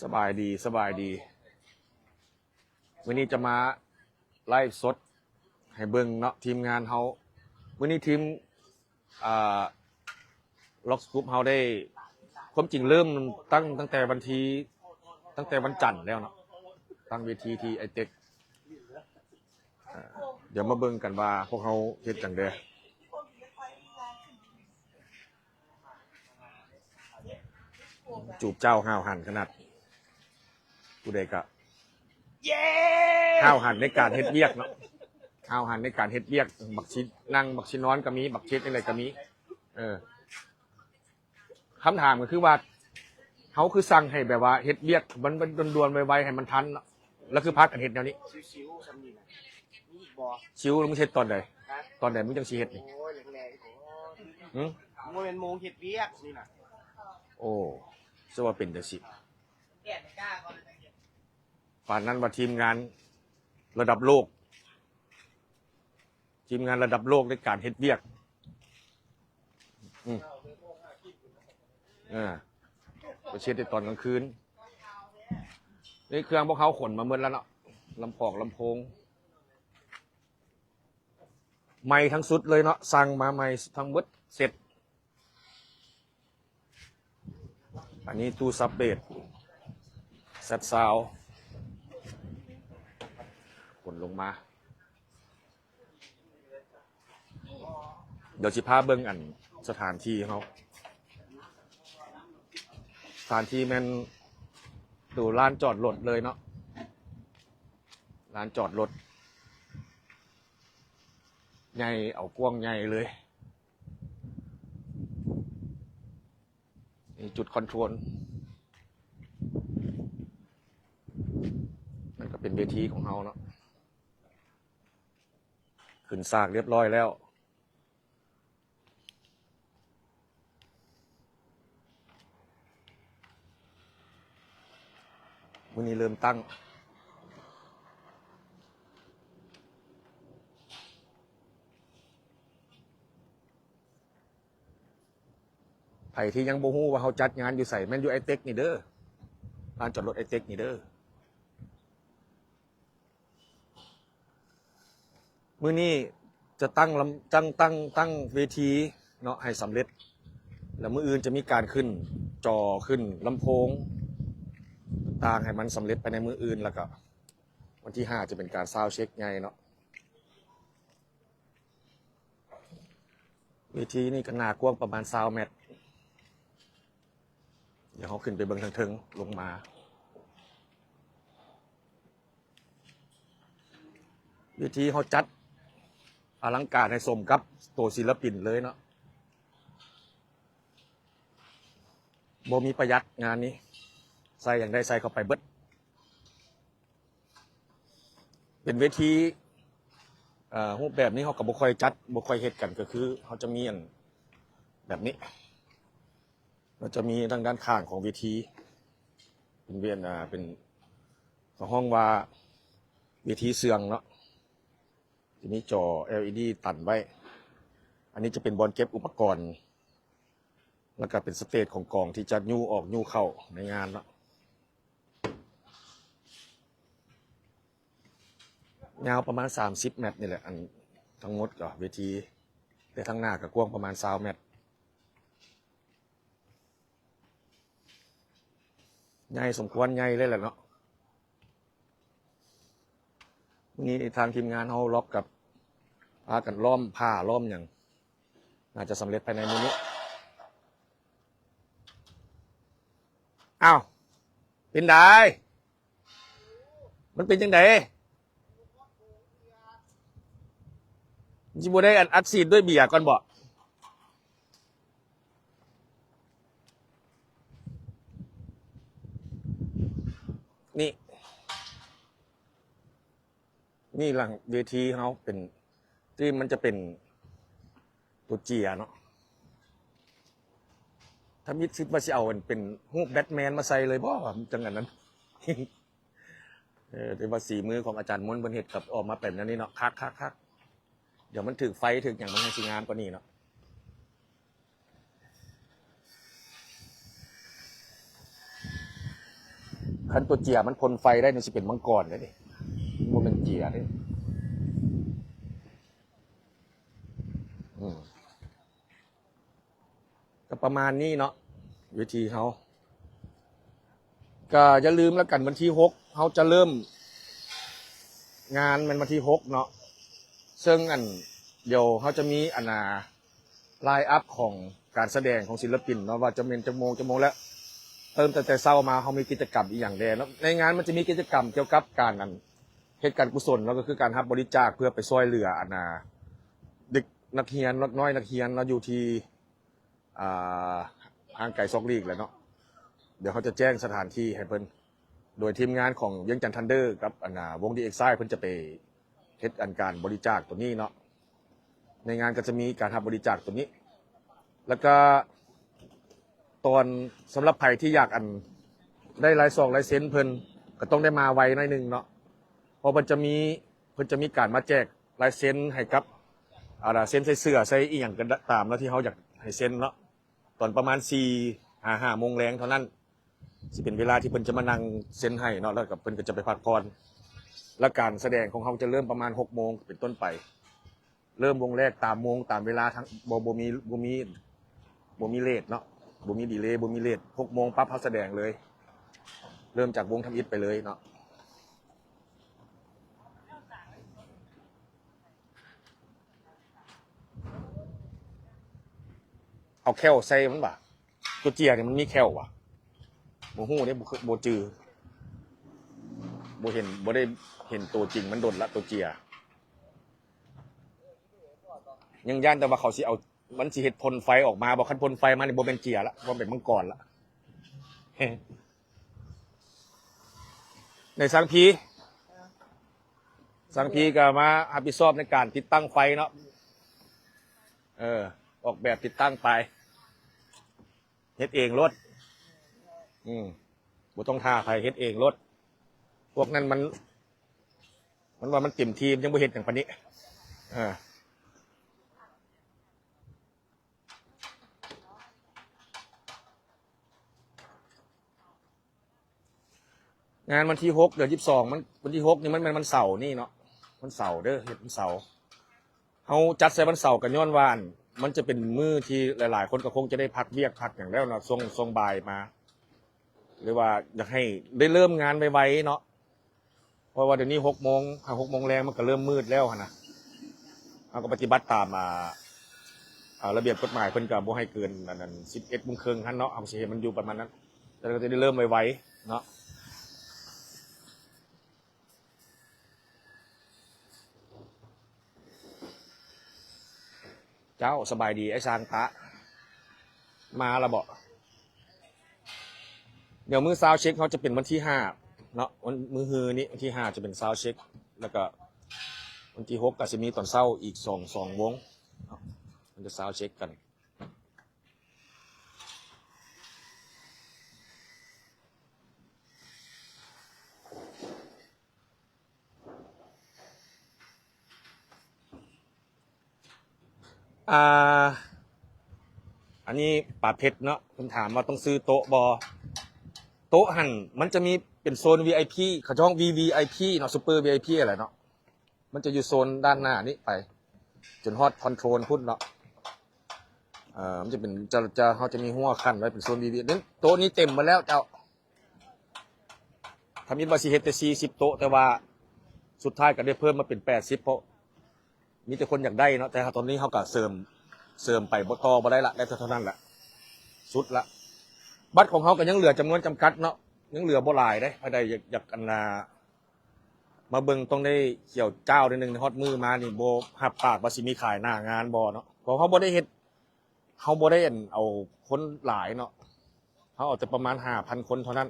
ສະບາຍດີ ສະບາຍດີ. ມື້ນີ້ຈະມາໄລຟ໌ສົດໃຫ້ເບິ່ງເນາະ ທີມງານເຮົາ. ມື້ນີ້ທີມ ອ່າ ລັອກສະກຸບເຮົາໄດ້ ຄວາມຈິງເລີ່ມຕັ້ງ ຕັ້ງແຕ່ວັນທີ ຕັ້ງແຕ່ວັນຈັນແລ້ວເນາະ ຕັ້ງເວທີທີ່ໄອເຕັກ. ອ່າ ດຽວມາເບິ່ງກັນວ່າພວກເຮົາເຮັດຫຍັງແດ່. ຈູບເຈົ້າຫ້າວຫັນຂະໜາດ ຜູ້ໃດກະ ເຢ້ ຫ້າວຫັນໃນການເຮັດວຽກເນາະ ຫ້າວຫັນໃນການເຮັດວຽກ. ບັກຊິນັ່ງ ບັກຊິນອນກໍມີ ບັກຊິເຮັດຈັ່ງໃດກໍມີ. ເອີ ຄຳຖາມກໍຄືວ່າ ເຮົາຄືສັ່ງໃຫ້ແບບວ່າເຮັດວຽກມັນ ມັນດ່ວນໆໄວໆ ໃຫ້ມັນທັນເນາະ ແລ້ວຄືພາກັນເຮັດແນວນີ້? ຊິວໆ ຊ່ຳນີ້ນະ ມີອີກບໍ່? ຊິວ ແລ້ວມຶງເຮັດຕອນໃດ? ຮະ? ຕອນໃດມຶງຈັ່ງຊິເຮັດນີ້? ໂອ້ຍ ແລງໆ ຫຶ? ບໍ່ແມ່ນໂມງເຮັດວຽກນີ້ນະ. ໂອ້ ສະວ່າເປັນຈັ່ງຊີ້ ປານນັ້ນວ່າທີມງານລະດັບໂລກ ທີມງານລະດັບໂລກໃນການເຮັດວຽກ. ອືມ ເອີ ໄປເຊັດໃນຕອນກາງຄືນ. ນີ້ເຄື່ອງພວກເຮົາຂົນມາໝົດແລ້ວເນາະ ລຳປອກລຳໂພງ ໃໝ່ທັງຊຸດເລີຍເນາະ ສັ່ງມາໃໝ່ທັງໝົດເຊັດ. ອັນນີ້ຕູ້ສັບເບສ ແຊັດຊາວ ຂົນລົງມາ. ດຽວຊິພາເບິ່ງອັນສະຖານທີ່ເຮົາ ສະຖານທີ່ແມ່ນໂຕລານຈອດລົດເລີຍເນາະ ລານຈອດລົດໃຫຍ່ ເອົາກວ້າງໃຫຍ່ເລີຍ. ນີ້ຈຸດຄອນໂທຣນ ນັ້ນກໍເປັນເວທີຂອງເຮົາເນາະ ຂຶ້ນສາກລຽບຮ້ອຍແລ້ວ. ມື້ນີ້ເລີ່ມຕັ້ງ ໃຜທີ່ຍັງບໍ່ຮູ້ວ່າເຮົາຈັດງານຢູ່ໃສ ແມ່ນຢູ່ໄອເຕັກນີ້ເດີ ລານຈອດລົດໄອເຕັກນີ້ເດີ. ມື້ນີ້ຈະຕັ້ງລຳ ຕັ້ງ ຕັ້ງ ຕັ້ງເວທີເນາະໃຫ້ສຳເລັດ ແລ້ວມື້ອື່ນຈະມີການຂຶ້ນຈໍ ຂຶ້ນລຳໂພງຕ່າງໆ ໃຫ້ມັນສຳເລັດພາຍໃນມື້ອື່ນ ແລ້ວກໍວັນທີຫ້າຈະເປັນການຊາວເຊັກໃຫຍ່ເນາະ. ເວທີນີ້ກໍໜ້າກວ້າງປະມານຊາວແມັດ ດຽວເຮົາຂຶ້ນໄປເບິ່ງທາງເທິງລົງມາ. ເວທີເຮົາຈັດອະລັງການໃຫ້ສົມກັບໂຕສິລະປິນເລີຍເນາະ ບໍ່ມີປະຢັດງານນີ້ ໃສ່ຫຍັງໄດ້ໃສ່ເຂົ້າໄປເບິດ. ເປັນເວທີ ເອີ ຮູບແບບນີ້ເຮົາກໍບໍ່ຄ່ອຍຈັດ ບໍ່ຄ່ອຍເຮັດກັນ ກໍຄືເຮົາຈະມີອັນແບບນີ້ ເຮົາຈະມີທາງດ້ານຂ້າງຂອງເວທີ ເປັນເວນ ເປັນ ເຂົາຮ້ອງວ່າເວທີເຊື່ອງເນາະ ຈະມີຈໍ ແອລອີດີ ຕັນໄວ້. ອັນນີ້ຈະເປັນບ່ອນເກັບອຸປະກອນ ແລ້ວກໍເປັນສະເຕຈຂອງກອງທີ່ຈະຍູ້ອອກຍູ້ເຂົ້າໃນງານເນາະ. ຍາວປະມານສາມສິບແມັດນີ້ແຫຼະ ອັນທັງໝົດກໍເວທີ ແຕ່ທາງໜ້າກໍກວ້າງປະມານຊາວແມັດ. ໃຫຍ່ສົມຄວນໃຫຍ່ເລີຍແຫຼະເນາະ. ມື້ນີ້ທາງທີມງານເຮົາລັອກກັບ ພາກັນລ້ອມຜ້າລ້ອມຫຍັງ ໜ້າຈະສຳເລັດພາຍໃນມື້ນີ້. ອ້າວ ເປັນໃດ? ມັນເປັນຈັ່ງໃດ? ມັນຊິບໍ່ໄດ້ອັດ ອັດສີດດ້ວຍເບຍກ່ອນບໍ? ນີ້ ນີ້ຫຼັງເວທີເຮົາເປັນ ທີ່ມັນຈະເປັນຕົວເຈຍເນາະ. ທຳອິດຄິດວ່າຊິເອົາອັນເປັນຮູບແບັດແມນມາໃສ່ເລີຍບໍ? ຈັ່ງອັນນັ້ນ ເອີ ແຕ່ວ່າສີມືຂອງອາຈານມົນເພິ່ນເຮັດກັບອອກມາເປັນແນວນີ້ເນາະ. ຄັກໆໆ ດຽວມັນຖືກໄຟຖືກຫຍັງ ມັນຈັ່ງຊິງາມກວ່ານີ້ເນາະ. ຄັນຕົວເຈຍມັນພົ່ນໄຟໄດ້ນີ້ ຊິເປັນມັງກອນເດ້ນີ້ ບໍ່ແມ່ນເຈຍເດ້. ອືມ ກໍປະມານນີ້ເນາະ ເວທີເຮົາ. ກໍຢ່າລືມແລ້ວກັນ ວັນທີຫົກເຮົາຈະເລີ່ມງານ ແມ່ນວັນທີຫົກເນາະ. ເຊິ່ງອັນ ດຽວເຮົາຈະມີອັນນ່າ ລາຍອັບຂອງການສະແດງຂອງສິນລະປິນເນາະ ວ່າຈະແມ່ນຈັກໂມງ ຈັກໂມງ ແລະ ເລີ່ມຕັ້ງແຕ່ເຊົ້າມາ ເຮົາມີກິດຈະກຳອີ່ຫຍັງແດ່ເນາະ. ໃນງານມັນຈະມີກິດຈະກຳກ່ຽວກັບການ ອັນ ເຮັດການກຸສົນເນາະ ກໍຄືການຮັບບໍລິຈາກເພື່ອໄປຊ່ວຍເຫຼືອ ອັນນ່າ ເດັກນັກຮຽນ ເດັກນ້ອຍນັກຮຽນເນາະ ຢູ່ທີ່ ອ່າ ຫ່າງໄກສອກຫຼີກແຫຼະເນາະ. ດຽວເຮົາຈະແຈ້ງສະຖານທີ່ໃຫ້ເພິ່ນ ໂດຍທີມງານຂອງວຽງຈັນທັນເດີກັບ ອັນນ່າ ວົງດີເອັກໄຊ ເພິ່ນຈະໄປເຮັດອັນການບໍລິຈາກໂຕນີ້ເນາະ. ໃນງານກໍຈະມີການຮັບບໍລິຈາກໂຕນີ້ ແລ້ວກໍຕອນ ສຳລັບໃຜທີ່ຢາກ ອັນ ໄດ້ລາຍຊອງລາຍເຊັນເພິ່ນ ກໍຕ້ອງໄດ້ມາໄວໜ້ອຍໜຶ່ງເນາະ ເພາະເພິ່ນຈະມີ ເພິ່ນຈະມີການມາແຈກລາຍເຊັນໃຫ້ກັບ ອ່າ ເຊັນໃສ່ເສື້ອໃສ່ອີ່ຫຍັງກໍຕາມເນາະ ທີ່ເຮົາຢາກໃຫ້ເຊັນເນາະ. ຕອນປະມານສີ່ຫາຫ້າໂມງແລງເທົ່ານັ້ນ ຊິເປັນເວລາທີ່ເພິ່ນຈະມານັ່ງເຊັນໃຫ້ເນາະ ແລ້ວກໍເພິ່ນກໍຈະໄປພັກຜ່ອນ. ແລ້ວການສະແດງຂອງເຮົາຈະເລີ່ມປະມານຫົກໂມງເປັນຕົ້ນໄປ. ເລີ່ມວົງແລກຕາມໂມງຕາມເວລາ ທັງ ບໍ່ ບໍ່ມີ ບໍ່ມີ ບໍ່ມີເລດເນາະ ບໍ່ມີດີເລ ບໍ່ມີເລດ. ຫົກໂມງປັບເຮົາສະແດງເລີຍ ເລີ່ມຈາກວົງທຳອິດໄປເລີຍເນາະ. ເອົາແຂ້ວໃສ່ມັນຫວາ? ຕົວເຈຍນີ້ມັນມີແຂ້ວຫວາ? ບໍ່ຮູ້ເດ້ ບໍ່ເຄີ- ບໍ່ຈື່ ບໍ່ເຫັນ ບໍ່ໄດ້ເຫັນຕົວຈິງມັນດົນລະ ຕົວເຈຍ. ຍັງຢ້ານແຕ່ວ່າເຂົາຊິເອົາ ມັນຊິເຮັດພົ່ນໄຟອອກມາບໍ່? ຄັນພົ່ນໄຟມານີ້ບໍ່ແມ່ນເຈຍລະ ບໍ່ແມ່ນມັງກອນລະ. ໃນສັງພີ ສັງພີກໍມາຮັບຜິດຊອບໃນການຕິດຕັ້ງໄຟເນາະ. ເອີ ອອກແບບຕິດຕັ້ງໄປ ເຮັດເອງໂລດ. ອືມ ບໍ່ຕ້ອງຖ້າໃຜ ເຮັດເອງໂລດ. ພວກນັ້ນມັນ ມັນວ່າມັນເຕັມທີ່ ມັນຍັງບໍ່ເຮັດຫຍັງປານນີ້. ເອີ ງານວັນທີຫົກ ເດືອນສິບສອງ ມັນ ວັນທີຫົກນີ້ມັນແມ່ນວັນເສົານີ້ເນາະ ວັນເສົາເດີ ເຮັດວັນເສົາ. ເຮົາຈັດໃສ່ວັນເສົາກໍຍ້ອນວ່າ ອັນ ມັນຈະເປັນມື້ທີ່ຫຼາຍໆຄົນກໍຄົງຈະໄດ້ພັກວຽກພັກຫຍັງແລ້ວເນາະ ຊ່ວງ ຊ່ວງບ່າຍມາ ຫຼືວ່າຢາກໃຫ້ໄດ້ເລີ່ມງານໄວໆເນາະ. ເພາະວ່າດຽວນີ້ຫົກໂມງ ຫາຫົກໂມງແລງມັນກໍເລີ່ມມືດແລ້ວຫັ້ນນະ. ເຮົາກໍປະຕິບັດຕາມ ອ່າ ອ່າ ລະບຽບກົດໝາຍ ເພິ່ນກໍບໍ່ໃຫ້ເກີນອັນນັ້ນ ສິບເອັດໂມງເຄິ່ງຫັ້ນເນາະ. ເຮົາກໍຊິໃຫ້ມັນຢູ່ປະມານນັ້ນ ແຕ່ກໍຈະໄດ້ເລີ່ມໄວໆເນາະ. ເຈົ້າ ສະບາຍດີອ້າຍຊ່າງຕະ ມາລະເບາະ? ດຽວມື້ຊາວເຊັກເຮົາຈະເປັນວັນທີຫ້າເນາະ ວັນ ມື້ຮືນີ້ວັນທີຫ້າຈະເປັນຊາວເຊັກ ແລ້ວກໍວັນທີຫົກກໍຊິມີຕອນເຊົ້າອີກສອງ ສອງວົງເນາະ ມັນຈະຊາວເຊັກກັນ. ອ່າ ອັນນີ້ປາເພັດເນາະ ເພິ່ນຖາມວ່າຕ້ອງຊື້ໂຕະບໍ່? ໂຕະຫັ້ນມັນຈະມີເປັນໂຊນ ວີໄອພີ ເຂົາເຈົ້າຮ້ອງ ວີວີໄອພີ ເນາະ ຊຸບເປີ ວີໄອພີ ຫັ້ນແຫຼະເນາະ. ມັນຈະຢູ່ໂຊນດ້ານໜ້ານີ້ໄປ ຈົນຮອດຄອນໂທຣນພຸ້ນເນາະ. ເອີ ມັນຈະເປັນ ຈະ ຈະ ເຮົາຈະມີຫົວຂັ້ນໄວ້ເປັນໂຊນ ວີວີ ນັ້ນ ໂຕະນີ້ເຕັມໝົດແລ້ວເຈົ້າ. ທຳອິດວ່າຊິເຮັດແຕ່ສີ່ສິບໂຕະ ແຕ່ວ່າສຸດທ້າຍກໍໄດ້ເພີ່ມມາເປັນແປດສິບ ເພາະມີແຕ່ຄົນຢາກໄດ້ເນາະ. ແຕ່ຕອນນີ້ເຮົາກໍເສີມ ເສີມໄປບໍ່ ຕໍ່ບໍ່ໄດ້ລະ ໄດ້ເທົ່ານັ້ນລະ ສຸດລະ. ບັດຂອງເຮົາກໍຍັງເຫຼືອຈຳນວນຈຳກັດເນາະ ຍັງເຫຼືອບໍ່ຫຼາຍເດ້. ໃຜໃດຢາກ ຢາກ ອັນນ່າ ມາເບິ່ງຕ້ອງໄດ້ຂ້ຽວຈ້າວໜ້ອຍໜຶ່ງ ຮອດມື້ມານີ້ບໍ່ຮັບປາກວ່າຊິມີຂາຍໜ້າງານບໍ່ເນາະ ເພາະເຮົາບໍ່ໄດ້ເຮັດ ເຮົາບໍ່ໄດ້ ອັນ ເອົາຄົນຫຼາຍເນາະ ເຮົາເອົາແຕ່ປະມານຫ້າພັນຄົນເທົ່ານັ້ນ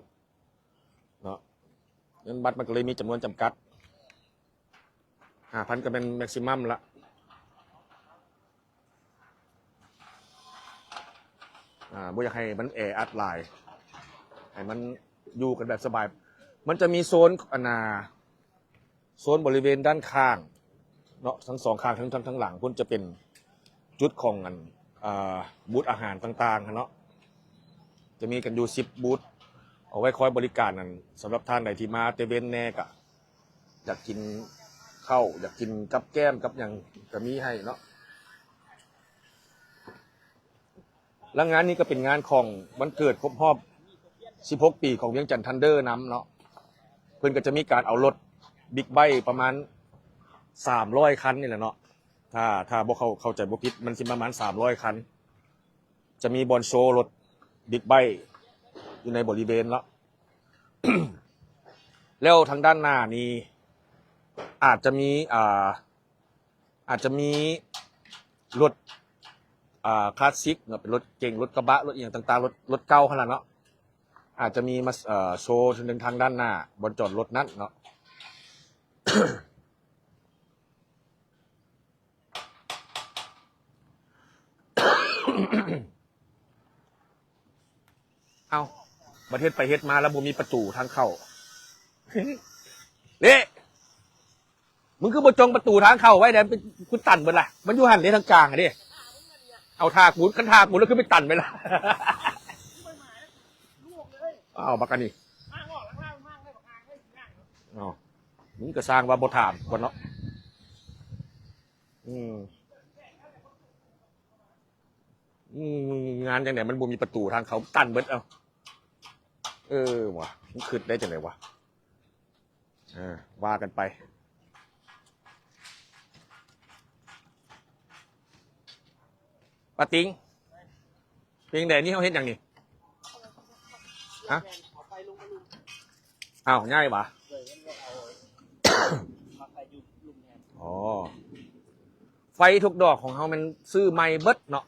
ເນາະ. ເງິນບັດມັນກໍເລີຍມີຈຳນວນຈຳກັດ ຫ້າພັນກໍແມ່ນແມັກຊິມັມລະ. ອ່າ ບໍ່ຢາກໃຫ້ມັນແອອັດຫຼາຍ ໃຫ້ມັນຢູ່ກັນແບບສະບາຍ. ມັນຈະມີໂຊນ ອັນນ່າ ໂຊນບໍລິເວນດ້ານຂ້າງເນາະ ທັງສອງຂ້າງ ທັງ ທັງ ທັງຫຼັງພຸ້ນ ຈະເປັນຈຸດຂອງ ອັນ ອ່າ ບູດອາຫານຕ່າງໆຫັ້ນເນາະ. ຈະມີກັນຢູ່ສິບບູດ ເອົາໄວ້ຄອຍບໍລິການນັ້ນ. ສຳລັບທ່ານໃດທີ່ມາແຕ່ເວັນແດ່ ກະຢາກກິນເຂົ້າ ຢາກກິນກັບແກ້ມກັບຫຍັງ ກະມີໃຫ້ເນາະ. ແລະ ງານນີ້ກະເປັນງານຂອງວັນເກີດຄົບຮອບສິບຫົກປີຂອງວຽງຈັນທັນເດີນຳເນາະ. ເພິ່ນກະຈະມີການເອົາລົດບິກໄບປະມານສາມຮ້ອຍຄັນນີ້ແຫຼະເນາະ. ຖ້າ ຖ້າບໍ່ເຂົ້າ ເຂົ້າໃຈບໍ່ຜິດ ມັນຊິປະມານສາມຮ້ອຍຄັນ. ຈະມີບ່ອນໂຊລົດບິກໄບຢູ່ໃນບໍລິເວນເນາະ. ແລ້ວທາງດ້ານໜ້ານີ້ອາດຈະມີ ອ່າ ອາດຈະມີລົດ ອ່າ ຄລາສສິກເນາະ ເປັນລົດເກັງ ລົດກະບະ ລົດອີ່ຫຍັງຕ່າງໆ ລົດ ລົດເກົ່າຫັ້ນລະເນາະ. ອາດຈະມີມາ ເອີ ໂຊທາງດ້ານໜ້າ ບ່ອນຈອດລົດນັ້ນເນາະ. ເອົ້າ ບັດເຮັດໄປເຮັດມາແລ້ວບໍ່ມີປະຕູທາງເຂົ້າ. ເລະ ມຶງຄືບໍ່ຈ່ອງປະຕູທາງເຂົ້າໄວ້ແດ່ ຄືຕັນເບິດລະ. ມັນຢູ່ຫັ້ນເດ້ ທາງກາງເດ້. ເອົາ ຖ້າກູ ຄັນຖ້າກູແລ້ວຄືໄປຕັນໄວ້ລະ. ເອົາ ບັກອັນນີ້ ເອົາ ມຶງກະສ້າງວ່າບໍ່ຖາມກ່ອນເນາະ. ອືມ ອືມ ງານຈັ່ງໃດມັນບໍ່ມີປະຕູທາງເຂົ້າ ຕັນເບິດ. ເອົາ ເອີ ຫວາ ມັນຄຶດໄດ້ຈັ່ງໃດຫວາ? ເອີ ວ່າກັນໄປ. ປ້າຕິງ ເປັນຈັ່ງໃດນີ້ ເຮົາເຮັດຫຍັງນີ້? ຮະ? ອ້າວ ຍ້າຍຫວາ? ອໍ ໄຟທຸກດອກຂອງເຮົາແມ່ນຊື້ໃໝ່ເບິດເນາະ.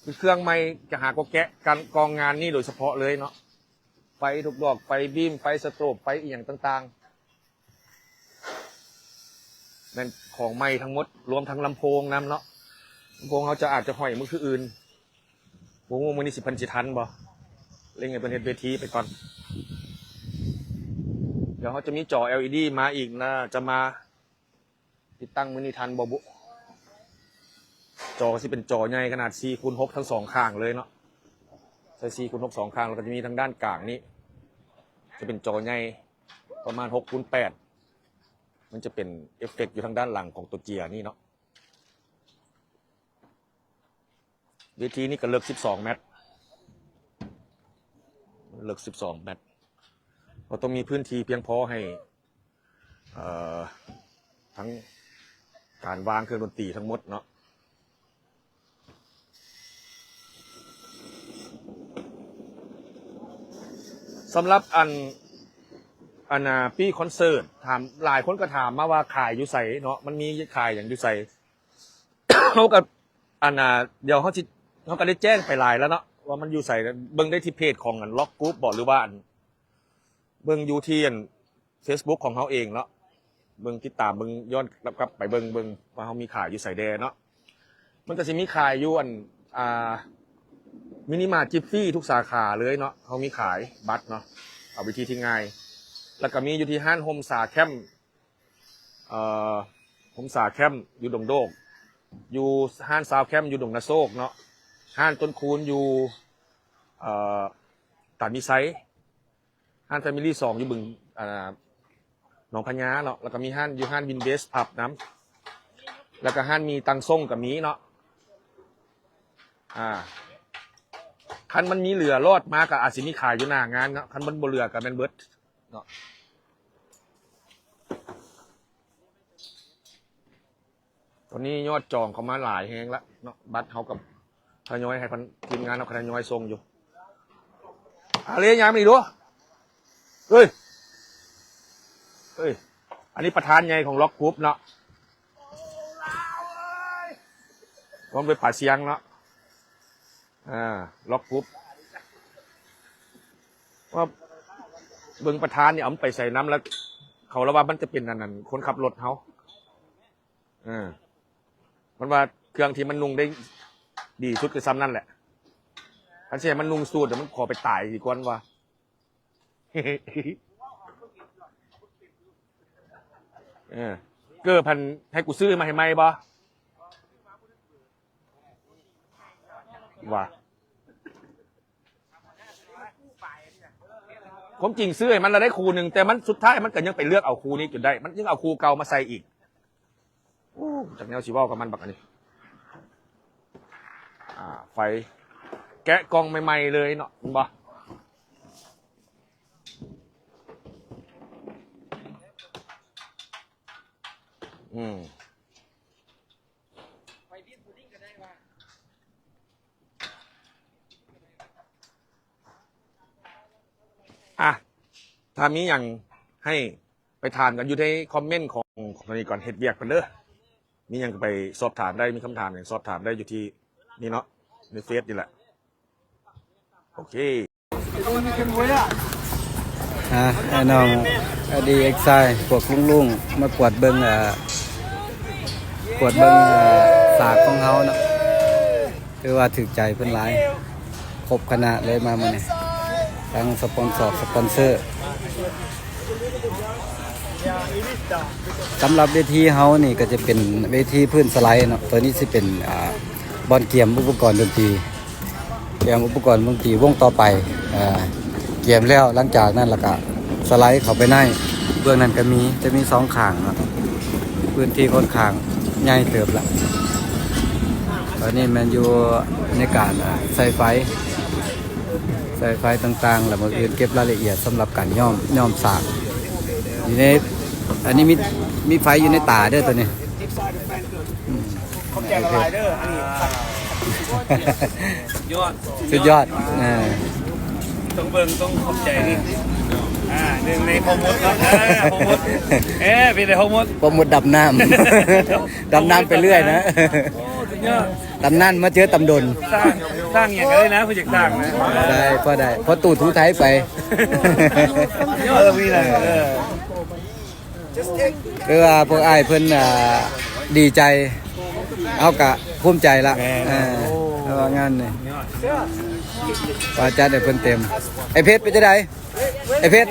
ຄືເຄື່ອງໃໝ່ ຈະຫາກໍແກະ ການກອງງານນີ້ໂດຍສະເພາະເລີຍເນາະ. ໄຟທຸກດອກ ໄຟບີມ ໄຟສະໂຕບ ໄຟອີ່ຫຍັງຕ່າງໆ ແມ່ນຂອງໃໝ່ທັງໝົດ ລວມທັງລຳໂພງນຳເນາະ. ລຳໂພງເຮົາຈະ ອາດຈະຫ້ອຍມື້ຄືອື່ນ ບໍ່ຮູ້ມື້ນີ້ຊິ ເພິ່ນຊິທັນບໍ່. ເລັ່ງໃຫ້ເພິ່ນເຮັດເວທີໄປກ່ອນ. ດຽວເຮົາຈະມີຈໍ ແອລອີດີ ມາອີກນະ ຈະມາຕິດຕັ້ງມື້ນີ້ທັນບໍ່ບຸ. ຈໍກະຊິເປັນຈໍໃຫຍ່ຂະໜາດສີ່ຄູນຫົກທັງສອງຂ້າງເລີຍເນາະ. ໃສ່ສີ່ຄູນຫົກສອງຂ້າງ ແລ້ວກະຈະມີທາງດ້ານກາງນີ້ ຈະເປັນຈໍໃຫຍ່ປະມານຫົກຄູນແປດ. ມັນຈະເປັນເອັບເຟັກຢູ່ທາງດ້ານຫຼັງຂອງໂຕເຈຍນີ້ເນາະ. ເວທີນີ້ກະເລິກສິບສອງແມັດ ເລິກສິບສອງແມັດ. ເຮົາຕ້ອງມີພື້ນທີ່ພຽງພໍໃຫ້ ເອີ ທັງການວາງເຄື່ອງດົນຕີທັງໝົດເນາະ. ສຳລັບອັນ ອັນ ອ່າ ປີ້ຄອນເສີດ ຖາມ ຫຼາຍຄົນກະຖາມມາວ່າຂາຍຢູ່ໃສເນາະ ມັນມີຂາຍຫຍັງຢູ່ໃສ? ເຮົາກະ ອັນ ອ່າ ດຽວເຮົາຊິ ເຮົາກະໄດ້ແຈ້ງໄປຫຼາຍແລ້ວເນາະ ວ່າມັນຢູ່ໃສ. ເບິ່ງໄດ້ທີ່ເພຈຂອງອັນ ລັອກກຣຸບບໍ ຫຼືວ່າອັນ ເບິ່ງຢູ່ທີ່ອັນ ເຟສບຸກຂອງເຮົາເອງເນາະ. ເບິ່ງ ຕິດຕາມເບິ່ງ ຍ້ອນກັບໄປເບິ່ງ ເບິ່ງວ່າເຮົາມີຂາຍຢູ່ໃສແດ່ເນາະ. ມັນກະຊິມີຂາຍຢູ່ອັນ ອ່າ ມິນິມາດຈິບຟີ້ທຸກສາຂາເລີຍເນາະ. ເຮົາມີຂາຍບັດເນາະ ເອົາວິທີທີ່ງ່າຍ. ແລ້ວກະມີຢູ່ທີ່ຮ້ານຮົ່ມສາແຄມ ເອີ ຮົ່ມສາແຄມຢູ່ດົງໂດກ, ຢູ່ຮ້ານຊາວແຄມຢູ່ດົງນາໂຊກເນາະ, ຮ້ານຕົ້ນຄູນຢູ່ ເອີ ຕາດມີໄຊ, ຮ້ານແຟມິລີສອງຢູ່ບຶງ ອ່າ ໜອງພະຍາເນາະ, ແລ້ວກະມີຮ້ານຢູ່ຮ້ານວິນເບສພັບນຳ, ແລ້ວກະຮ້ານໝີ່ຕັງສົງກະມີເນາະ. ອ່າ ຄັນມັນມີເຫຼືອລອດມາກະອາດຊິມີຂາຍຢູ່ໜ້າງານເນາະ, ຄັນມັນບໍ່ເຫຼືອກະແມ່ນເບິດເນາະ. ຕອນນີ້ຍອດຈອງເຂົ້າມາຫຼາຍແຮງລະເນາະ, ບັດເຮົາກະທະຍອຍໃຫ້ພັນ ທີມງານເຮົາກະທະຍອຍສົ່ງຢູ່. ອາເລ ຍ່າງມານີ້ດູ. ເອີຍ ເອີຍ ອັນນີ້ປະທານໃຫຍ່ຂອງລັອກກຣຸບເນາະ, ລວມໂດຍປາຊຽງເນາະ. ອ່າ ລັອກກຣຸບ ວ່າເບິ່ງປະທານນີ້ເອົາມັນໄປໃສນຳ ແລ້ວເຂົາລະວ່າມັນຈະເປັນອັນນັ້ນ ຄົນຂັບລົດເຮົາ. ເອີ ມັນວ່າເຄື່ອງທີ່ມັນນຸ່ງໄດ້ດີສຸດກະຊ່ຳນັ້ນແຫຼະ, ຄັນຊິໃຫ້ມັນນຸ່ງສູດ ມັນຂໍໄປຕາຍດີກວ່າວ່າ. ເອີ ເກີບຫັ້ນໃຫ້ກູຊື້ມາໃຫ້ໃໝ່ບໍ່? ວ່າ ວາມຈິງຊື້ໃຫ້ມັນລະໄດ້ຄູ່ໜຶ່ງ ແຕ່ມັນ ສຸດທ້າຍມັນກໍຍັງໄປເລືອກເອົາຄູ່ນີ້ຈົນໄດ້ ມັນຍັງເອົາຄູ່ເກົ່າມາໃສ່ອີກ. ໂອ້ ຈັກແນວຊິເວົ້າກັບມັນບັກອັນນີ້. ອ່າ ໄຟ ແກະກ່ອງໃໝ່ໆເລີຍເນາະ ແມ່ນບໍ່? ອືມ ອ່ະ ຖ້າມີຫຍັງໃຫ້ໄປຖາມກັນຢູ່ໃນຄອມເມັນຂອງ ຂອງໂທນີ້ກ່ອນ ເຮັດວຽກເພິ່ນເດີ. ມີຫຍັງກໍໄປສອບຖາມໄດ້ ມີຄຳຖາມຫຍັງສອບຖາມໄດ້ຢູ່ທີ່ນີ້ເນາະ ໃນເຟສນີ້ແຫຼະ. ໂອເຄ ອ່າ ອ້າຍນ້ອງ ອາ ດີເອັກຊາຍ ພວກລຸງໆ ມາກວດເບິ່ງ ອ່າ ກວດເບິ່ງ ອ່າ ສາກຂອງເຮົາເນາະ ຖືວ່າຖືກໃຈເພິ່ນຫຼາຍ ຄົບຄະນະເລີຍມາມື້ນີ້ ທັງສະປອນຊອກ ສະປອນເຊີ. ສຳລັບເວທີເຮົານີ້ກໍຈະເປັນເວທີພື້ນສະໄລເນາະ ໂຕນີ້ຊິເປັນ ອ່າ ບ່ອນກຽມອຸປະກອນດົນຕີ ກຽມອຸປະກອນວົງຕີວົງຕໍ່ໄປ ເອີ ກຽມແລ້ວ ຫຼັງຈາກນັ້ນລະກະສະໄລເຂົ້າໄປໃນ ເບື້ອງນັ້ນກະມີ ຈະມີສອງຂ້າງເນາະ ພື້ນທີ່ຄ່ອນຂ້າງໃຫຍ່ເຕີບລະ. ຕອນນີ້ແມ່ນຢູ່ໃນການ ເອີ ໃສ່ໄຟ ໃສ່ໄຟຕ່າງໆ ລະມື້ອື່ນເກັບລາຍລະອຽດສຳລັບການຍ້ອມ ຍ້ອມສາກ ຢູ່ໃນ ອັນນີ້ມີ ມີໄຟຢູ່ໃນຕາເດີໂຕນີ້ ອືມ. ຂອບໃຈຫຼາຍໆເດີ ອັນນີ້ ຍອດ ສຸດຍອດ ເອີ ຕ້ອງເບິ່ງ ຕ້ອງຂອບໃຈນີ້ ອ່າ ໜຶ່ງໃນພໍ່ມົດເນາະ ເອີ ພໍ່ມົດ ເອີ ເປັນໄດພໍ່ມົດ ພໍ່ມົດດຳນ້ຳ ດຳນ້ຳໄປເລື້ອຍນະ ໂອ້ ສຸດຍອດ ຕຳນານມາເຈີຕຳດົນ ສ້າງ ສ້າງຫຍັງກໍໄດ້ນະ ຜູ້ຢາກສ້າງນະ ໄດ້ ພໍໄດ້ ພໍຕູ້ຖູໄຖໄປ ເອີ ມີແຫຼະ ເອີ. ຄືວ່າພວກອ້າຍເພິ່ນ ອ່າ ດີໃຈ ເຮົາກະພູມໃຈລະ ແມ່ນ ເອີ ເພາະວ່າງານນີ້ ວ່າຈັດໃຫ້ເພິ່ນເຕັມ. ໄອ້ເພັດເປັນຈັ່ງໃດ? ໄອ້ເພັດ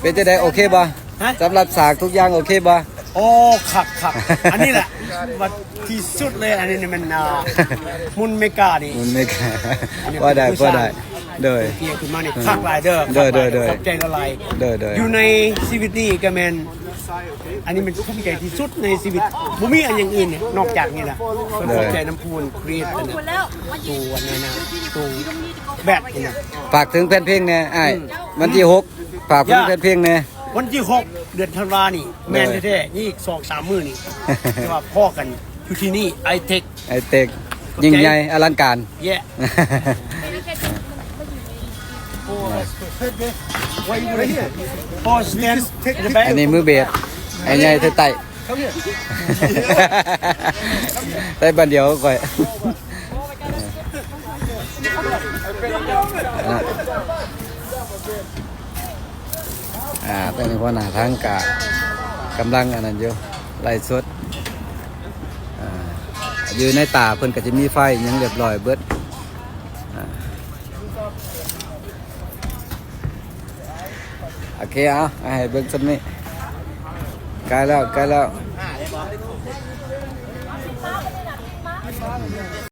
ເປັນຈັ່ງໃດ? ໂອເຄບໍ່? ຮະ? ສຳລັບສາກທຸກຢ່າງໂອເຄບໍ່? ໂອ້ ຄັກໆ ອັນນີ້ແຫຼະ ທີ່ສຸດເລີຍ ອັນນີ້ແມ່ນ ອ່າ ມຸນເມການີ້ ມຸນເມກາ ອັນນີ້ ພໍໄດ້ ພໍໄດ້ ໂດຍ ທີ່ຂຶ້ນມານີ້ຄັກຫຼາຍເດີ ໂດຍ ໂດຍ ໂດຍ ຂອບໃຈຫຼາຍໆ ໂດຍ ໂດຍ ຢູ່ໃນຊີວິດນີ້ກໍແມ່ນ ອັນນີ້ແມ່ນພູມໃຈທີ່ສຸດໃນຊີວິດ ບໍ່ມີອັນຢ່າງອື່ນນອກຈາກນີ້ນະ ໂດຍ ຂອບໃຈນຳຜູ້ຄຣີເອດ ອັນນັ້ນ ໂຕອັນນັ້ນນະ ໂຕແບັດນີ້ນະ ຝາກເຖິງແຟນເພງແດ່ອ້າຍ ອືມ ວັນທີຫົກ ຝາກເຖິງ ຢາ ແຟນເພງແດ່ ວັນທີຫົກ ເດືອນທັນວານີ້ ແມ່ນແທ້ໆ ນີ້ອີກສອງສາມມື້ນີ້ ແຕ່ວ່າພໍ້ກັນຢູ່ທີ່ນີ້ ໄອເທັກ ໄອເທັກ ຍິ່ງໃຫຍ່ອະລັງການ ເຢ້ ອັນນີ້ມືເບດ ໄອ້ໃຫຍ່ໄທໃຕ້ ໄດ້ບ້ານດຽວຂ້ອຍ ນະ. ອ່າ ຕອນນີ້ຫົວໜ້າທາງກະກຳລັງອັນນັ້ນຢູ່ ໄລສົດ ອ່າ ຢູ່ໃນຕາເພິ່ນກະຈະມີໄຟຫຍັງລຽບລ້ອຍເບິດ ອ່າ ໂອເຄ ເອົາ ໃຫ້ເບິ່ງສ່ຳນີ້ ໃກ້ແລ້ວ ໃກ້ແລ້ວ.